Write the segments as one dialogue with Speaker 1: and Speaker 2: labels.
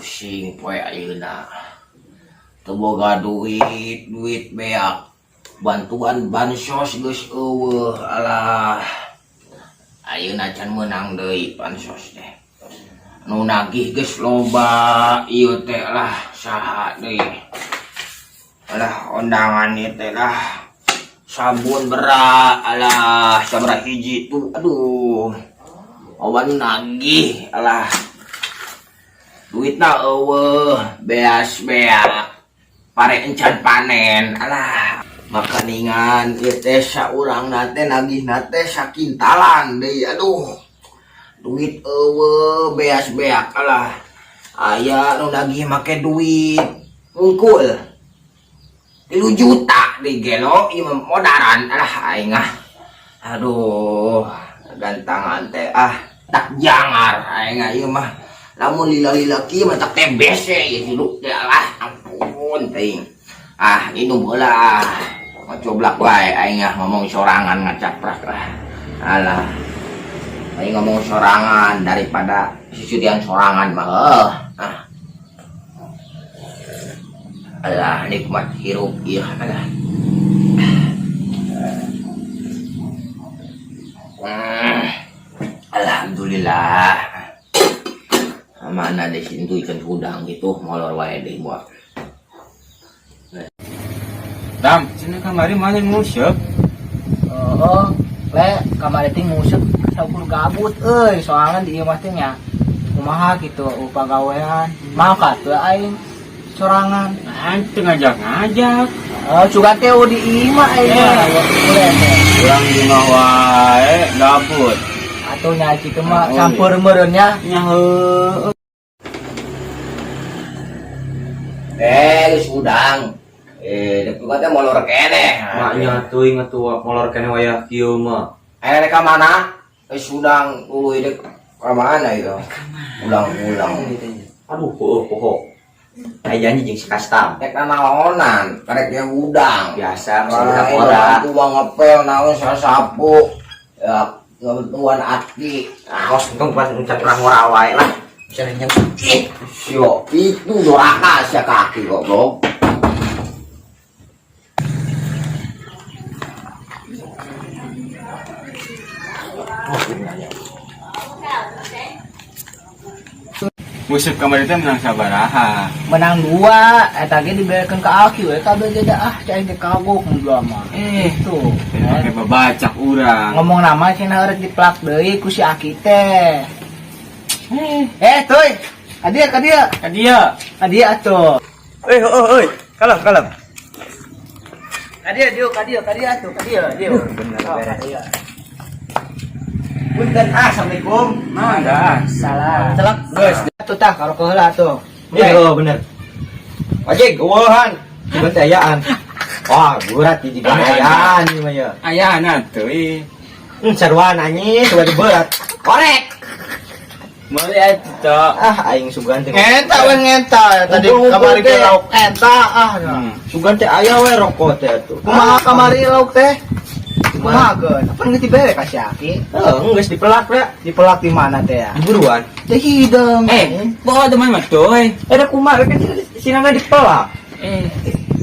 Speaker 1: Pusing poe ayeuna. Teu boga duit, duit beak. Bantuan bansos geus euweuh, alah. Ayeuna can meunang deui bansos teh. Nu nagih geus loba ieu teh lah, saha deui. Alah, ondangan ieu teh lah. Sabun berat, alah, sabaraha hiji tuh, aduh. Loba nu nagih, alah. Duitna euweuh, beas beak. Pare encan panen, alah. Makaningan ieu teh saurangna teh nagihna teh sakintalan deui, aduh. Duit euweuh, beas beak, alah. Aya nu nagih make duit hungkul. 3 juta di gelo ieu mah modaran, alah aing ah. Aduh, gantangan teh ah, tak jangar aing ah ieu mah. Lamun lila-lila kieu mah tak TBC ieu hidup teh, alah, ampun teuing. Ah, minum heula ah. Ngocoblak wae aing ah, ngomong sorangan ngacaprak lah. Alah. Aing ngomong sorangan daripada sisirian sorangan mah heuh. Ah. Alah, nikmat hirup ieu, alah. Alhamdulillah. Mana di sini tuh ikan udang gitu, molor wae deh buat.
Speaker 2: Dam, sini kamari mana nguseup?
Speaker 3: Oh, le kamari teh nguseup saukur gabut euy, soalnya di ieu mah teh nya kumaha gitu pagawean. Maka tuh aing sorangan.
Speaker 2: Ante ngajak-ngajak.
Speaker 3: Oh, sugan teh di imah aing mah. Boleh teh.
Speaker 2: Urang di imah wae gabut.
Speaker 3: Atuh nya kitu mah
Speaker 2: Oh,
Speaker 3: campur meureun nya.
Speaker 2: Nya heueuh.
Speaker 1: Eh, geus udang. Eh, dek teh molor keneh.
Speaker 4: Maknya teuing atuh molor keneh wayah kieu mah.
Speaker 1: Eh, rek ka mana? Geus udang tuluy dek ka mana itu? Ulang-ulang.
Speaker 4: Aduh, heueuh poho. Aya janji jeung si kastam.
Speaker 1: Rek naonan, karek ge udang.
Speaker 4: Biasa masih budak
Speaker 1: Lain
Speaker 4: ora.
Speaker 1: tukang ngepel naon sasapu. Ya, kebetulan aki.
Speaker 4: Aos untung pas ngucap urang ora wae lah. Bisa nyeng.
Speaker 1: Ih, sio, itu doraka sia kaki goblok.
Speaker 2: Nguseup kamari teh menang sabaraha?
Speaker 3: Menang dua, eta ge diberekeun ka Aki we kabeh ge ah cai teh kagok nu dua mah.
Speaker 2: Eh,
Speaker 3: Tuh.
Speaker 2: make babacak urang.
Speaker 3: Ngomong nama cenah rek dipelak deui ku si Aki teh. Eh, tuy. Ka dieu, ka dieu.
Speaker 2: Ka dieu.
Speaker 3: Ka dieu atuh.
Speaker 4: Eh, heueuh euy. Kalem, kalem.
Speaker 3: Ka dieu, dieu, ka dieu, ka dieu atuh, ka dieu, dieu.
Speaker 4: Bener
Speaker 3: Oh, ka
Speaker 4: beres.
Speaker 3: dieu.
Speaker 4: Punten ah, Assalamualaikum.
Speaker 2: Mangga.
Speaker 3: Salah.
Speaker 4: Celak geus.
Speaker 3: Atuh tah kalau heula atuh.
Speaker 4: Iya, oh, bener. Wajik, eueuhan. Cuman teh ayaan. Wah, berat di mana ayaan ieu mah ya.
Speaker 2: Ayana atuh ih.
Speaker 4: Saruan anjing, coba berat. Korek.
Speaker 2: Meuli atuh tok.
Speaker 4: Ah, aing sugan teh.
Speaker 3: Ngenta we ngenta tadi
Speaker 4: Ngumpul-ngumpul
Speaker 3: kamari
Speaker 4: teh.
Speaker 3: ge lauk eta ah.
Speaker 4: Sugan teh aya we rokok teh atuh.
Speaker 3: Kumaha kamari lauk teh? Kumaha geun? Apa geus dibere ka si Aki?
Speaker 4: Heuh, geus dipelak we.
Speaker 3: Dipelak di mana teh ya?
Speaker 4: Di buruan.
Speaker 3: Teh hidung.
Speaker 2: Eh, bawa teman mah tuh.
Speaker 4: Eh, da kumaha kan sinana dipelak.
Speaker 2: Eh,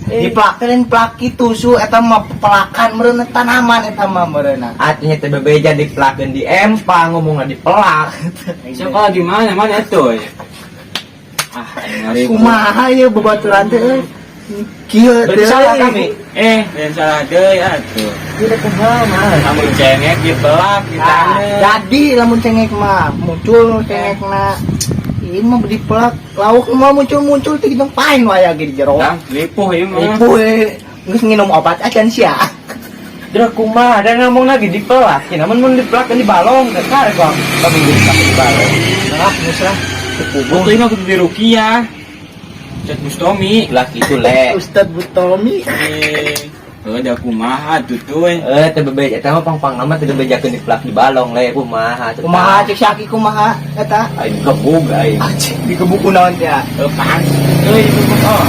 Speaker 3: Dipelak teh lain pelak kitu su eta mah pelakan meureun tanaman eta mah meureunna.
Speaker 4: Artinya teh bebeja dipelakeun di empang ngomongna dipelak.
Speaker 2: sekolah di mana mana tuh? Ah, aing ngari.
Speaker 3: Kumaha ieu babaturan teh euy? Kieu
Speaker 4: Berarti
Speaker 3: teh.
Speaker 4: salah kami.
Speaker 2: Eh, lain salah deui atuh.
Speaker 4: Tidak kumaha mah.
Speaker 2: Lamun cengek dipelak di
Speaker 3: Nah,
Speaker 2: taneuh.
Speaker 3: jadi lamun cengek mah muncul cengekna. Ini mah dipelak lauk mah muncul-muncul teh jeung paing waya ge di jero.
Speaker 2: Dang, lipuh ieu mah.
Speaker 3: Ibu geus nginum obat acan sia.
Speaker 4: Dra kumaha da ngomong lagi dipelak. Ya namun mun dipelak di balong teh kare kok. Kami dipelak di balong.
Speaker 3: Nah, geus lah.
Speaker 2: Waktu ini aku di rukiah. Ustad Bustomi.
Speaker 4: Lah gitu le.
Speaker 3: Ustad Bustomi.
Speaker 2: Eh, ada kumaha tuh tuh.
Speaker 4: Eh, teh bebeja eta mah pang-pang nama teh bebejakeun dipelak di balong le kumaha. Teh.
Speaker 3: Kumaha cek si Aki kumaha eta?
Speaker 4: Aing gebug aing.
Speaker 3: Anjing digebuk ku naon teh?
Speaker 2: Eh, pan. Euy, digebuk oh.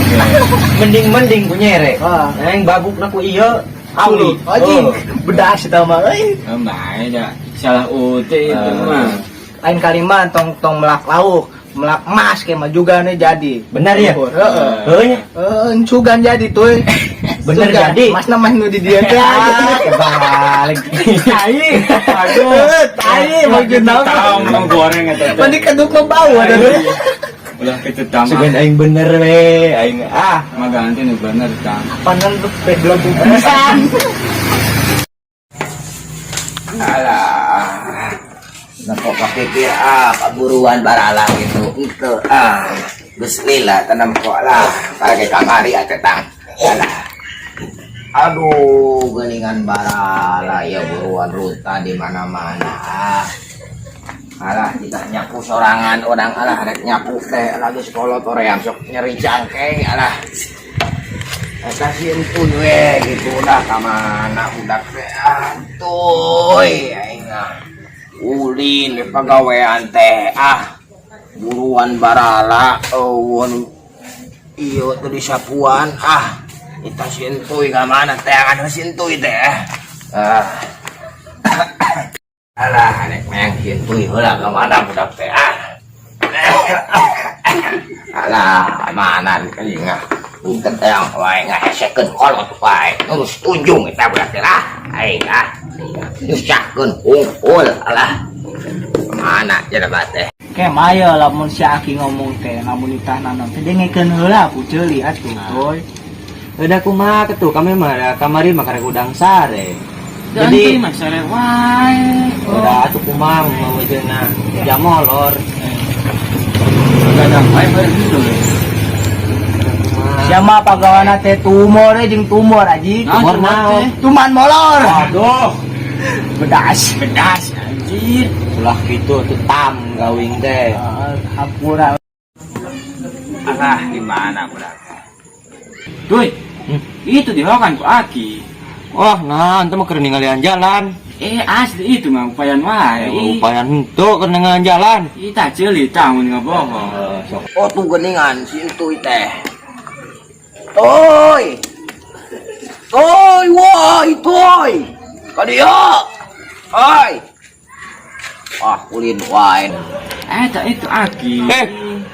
Speaker 4: Mending-mending ku nyere.
Speaker 3: Ah.
Speaker 4: Aing bagukna ku ieu. Awi.
Speaker 3: Anjing, bedas eta mah euy.
Speaker 2: Eh, bae da. Salah ute itu mah.
Speaker 3: Lain kali mah tong tong melak lauk, Melak emas kayak mah juga nih jadi.
Speaker 4: Benar ya?
Speaker 3: Heeh.
Speaker 4: Heuh nya.
Speaker 3: Heeh, sugan jadi tuh.
Speaker 4: Bener
Speaker 3: Sugan.
Speaker 4: jadi.
Speaker 3: Mas namanya nu di dia teh.
Speaker 4: Ah, kebalik.
Speaker 3: Tai.
Speaker 2: Aduh.
Speaker 3: Tai maksud naon.
Speaker 2: Tahu mau goreng eta teh.
Speaker 3: Mandi keduk mah bau ada.
Speaker 2: Ulah kitu tama.
Speaker 4: Sugan aing bener we, aing ah.
Speaker 2: Mah ganti nu bener tang.
Speaker 3: Panan lu belum pisan.
Speaker 1: Alah. Napa kapikir ah kaburuan barala gitu. Itu ah. Geus lila tanam kok lah. Pake kamari atuh tang. Alah. Aduh, geningan barala ya buruan ruta di mana-mana. Ah. Alah, kita nyapu sorangan orang alah rek nyapu teh lagi sekolah toream sok nyeri cangkeng alah. Eta si entuy we gitu lah kamana budak teh antuy aing ah. Ulin we pagawean teh ah. Buruan barala eueun ieu teh disapuan ah. Eta si entuy kamana teh anu si entuy teh. Ah. Alah, rek meang si entuy heula kamana budak teh ah. Alah, mana kali ngah. Bukan yang wae ngahesekeun kolot wae. Terus tunjung eta budak teh lah. Aing ah. Nyusahkeun hungkul alah. Mana jelema teh?
Speaker 3: Kayak maya lamun si Aki ngomong teh, lamun ditah nanon teh dengekeun heula ku ceuli atuh toy.
Speaker 4: Udah kumaha ketu kami mah da kamari mah karek udang sare.
Speaker 2: Jadi
Speaker 4: Jadi
Speaker 2: mah sare wae.
Speaker 4: udah atuh kumaha mau jeung jam molor.
Speaker 2: Kadang wae bareng gitu.
Speaker 3: Siapa pagawana teh tumor jeung tumor aji.
Speaker 2: Nah,
Speaker 4: Tumor
Speaker 2: tumor
Speaker 4: naon?
Speaker 2: teh.
Speaker 3: Tuman molor.
Speaker 4: Aduh,
Speaker 3: Bedas.
Speaker 2: Bedas anjir.
Speaker 4: ulah kitu tuh tam gawing teh.
Speaker 3: Ah, hampura.
Speaker 1: Alah, di mana budak?
Speaker 2: Duy. Itu dihokan ku Aki.
Speaker 4: Wah, nah, ente mah keur ninggalian jalan.
Speaker 2: Eh asli itu mah upayan wae.
Speaker 4: Eh, upayan henteu keur ninggalian jalan.
Speaker 2: Ih, tak ceuli tah mun ngabohong.
Speaker 4: Sok.
Speaker 1: Oh, tuh geningan si entuy teh. Toy. Toy, woi, toy. Kadieu. Oi. Wah, ulin wae.
Speaker 2: Eh tak itu Aki.
Speaker 4: Eh,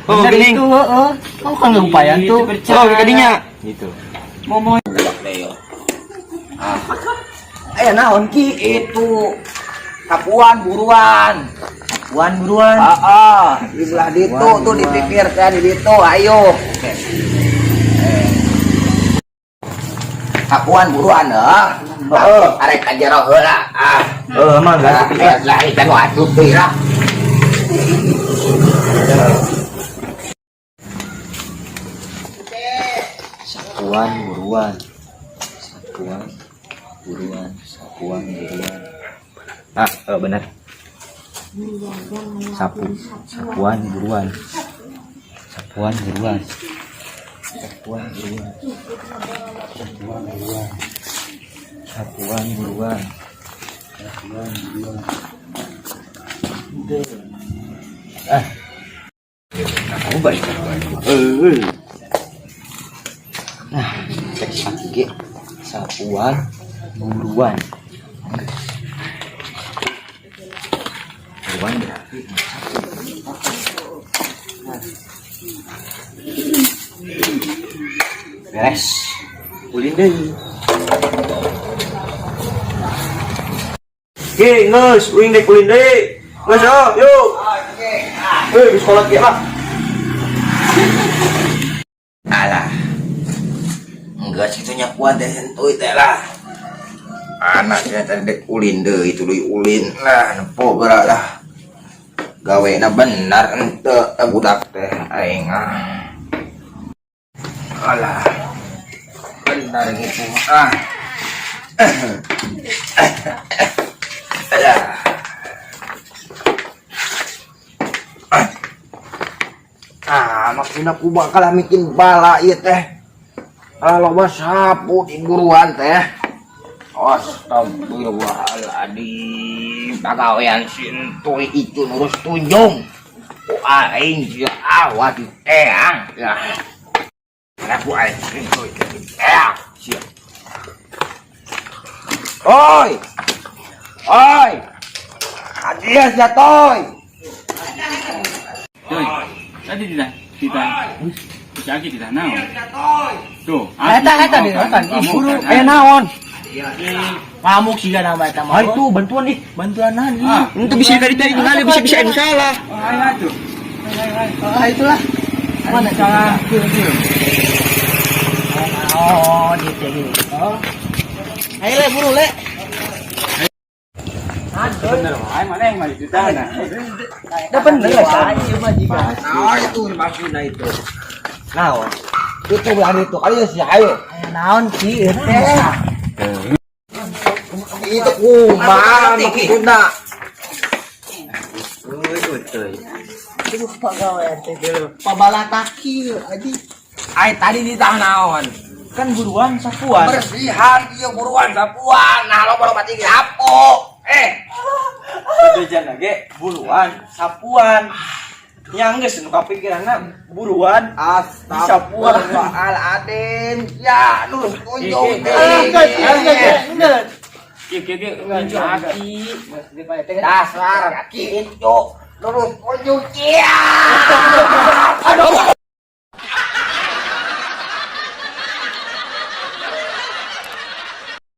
Speaker 4: oh
Speaker 3: Bener
Speaker 4: geuning.
Speaker 3: itu heeh. Oh kan upayan
Speaker 2: Itu
Speaker 3: tuh.
Speaker 2: percaya.
Speaker 4: Oh, kadinya. Gitu.
Speaker 2: Momo
Speaker 1: Budak teh yo. Ah. Eh, naon ki itu? Kapuan buruan.
Speaker 3: Buruan buruan.
Speaker 1: Ah, ah, di belah ditu tuh dipikir teh di ditu, ayo. Eh. Kapuan buruan heuh.
Speaker 4: Heeh.
Speaker 1: Arek ka jero heula. Ah.
Speaker 4: Heeh, mah
Speaker 1: Lah,
Speaker 4: geus.
Speaker 1: lah itu nu atuh deui lah.
Speaker 4: Sapuan buruan. Sapuan buruan, sapuan buruan. Ah, benar. Sapu, sapuan buruan. Sapuan buruan. Sapuan buruan. Sapuan buruan. Sapuan buruan. Sapuan buruan. Ah. Aku balik. Nah, cek lagi sapuan buruan. Buruan berarti sapu. Beres. Ulin deui. Ki, geus, uing dek ulin deui. Geus, oh, yuk. Hei, di sekolah ki lah.
Speaker 1: Alah. Enggak situ nyapuan teh henteuy teh lah. Anaknya tadi dek ulin deui tuluy ulin lah nempo geura lah. Gawena benar henteu eh, budak teh aing ah. Alah. Benar gitu ah. Alah. Ah, maksudna ku bakal bikin bala ieu teh. Ah, loba sapu di buruan teh. Astagfirullahaladzim. Pagawean si entuy itu nurus tunjung. Ku aing sia awas di teang. Ya. Ku aing si entuy di teang sia. Oi. Oi. Adias ya toy.
Speaker 2: Duy. Tadi tidak tidak. Si Aki tidak naon. Tuh.
Speaker 3: Eta eta di kan. Ih, buru.
Speaker 4: Eh, naon?
Speaker 3: Ngamuk sih nama eta mah.
Speaker 4: Ah, itu bantuan ih.
Speaker 3: Bantuan naon ih.
Speaker 2: Ah.
Speaker 4: Itu bisa dicari tinggal bisa bisa anu salah.
Speaker 2: Oh, ayo tuh.
Speaker 3: Ah, itulah. Mana
Speaker 2: Salah.
Speaker 3: salah? Oh, gitu gitu. Oh. Ayo le, buru le.
Speaker 2: Bener wae mana yang mah di tanah.
Speaker 3: Dah bener lah. Iya mah jika.
Speaker 1: Naon itu maksudna itu?
Speaker 4: Naon?
Speaker 1: Itu belah itu kali sih ayo.
Speaker 3: Aya naon sih ieu teh?
Speaker 1: Itu kumaha maksudna?
Speaker 3: Aduh, pagawean teh. Pabalataki aji.
Speaker 1: Ai tadi di tanah naon?
Speaker 2: Kan buruan sapuan.
Speaker 1: Bersihan ieu buruan sapuan. Nah, lo baru mati sapu. Eh,
Speaker 4: Jajan lagi buruan sapuan. Yang geus nu kapikiranna buruan.
Speaker 1: Astagfirullahaladzim. Ya, lurus tunjuk.
Speaker 3: Enggak, enggak, enggak.
Speaker 2: Kieu kieu kieu incu Aki.
Speaker 1: Dasar kaki itu lurus tunjuk. Ya. Aduh.